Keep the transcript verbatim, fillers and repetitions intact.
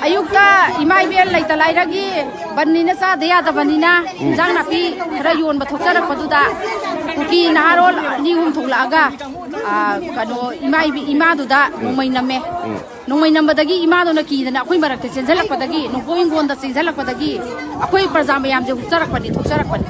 ꯑꯌꯨꯛꯇ ꯏꯃꯥ ꯏꯕꯦꯟ ꯂꯩꯇ ꯂꯥꯏꯔꯒꯤ ꯕꯟꯅꯤꯅ ꯆꯥꯗ ꯌꯥꯗꯕꯅꯤꯅ ꯏꯟꯖꯥꯡ ꯅꯥꯄꯤ ꯈꯔ ꯌꯣꯟꯕ ꯊꯣꯛꯆꯔꯛꯄꯗꯨꯗ ꯀꯨꯀꯤ ꯅꯍꯥꯔꯣꯜ ꯑꯅꯤ ꯑꯍꯨꯝ ꯊꯣꯛꯂꯛꯑꯒ, ꯑ, ꯀꯩꯅꯣ, ꯏꯃꯥ ꯏꯕꯤ-, ꯏꯃꯥꯗꯨꯗ ꯅꯣꯡꯃꯩ ꯅꯝꯃꯦ꯫ ꯅꯣꯡꯃꯩ ꯅꯝꯕꯗꯒꯤ ꯏꯃꯥꯗꯨꯅ ꯀꯤꯗꯅ ꯑꯩꯈꯣꯏ ꯃꯔꯛꯇ ꯆꯦꯟꯁꯤꯜꯂꯛꯄꯗꯒꯤ, ꯅꯣꯡꯄꯣꯛ ꯍꯤꯡꯒꯣꯜꯗ ꯆꯦꯟꯁꯤꯜꯂꯛꯄꯗꯒꯤ ꯑꯩꯈꯣꯏ ꯄ꯭ꯔꯖꯥ ꯃꯌꯥꯝꯁꯦ ꯍꯨꯞꯆꯔꯛꯄꯅꯤ, ꯊꯣꯛꯆꯔꯛꯄꯅꯤ꯫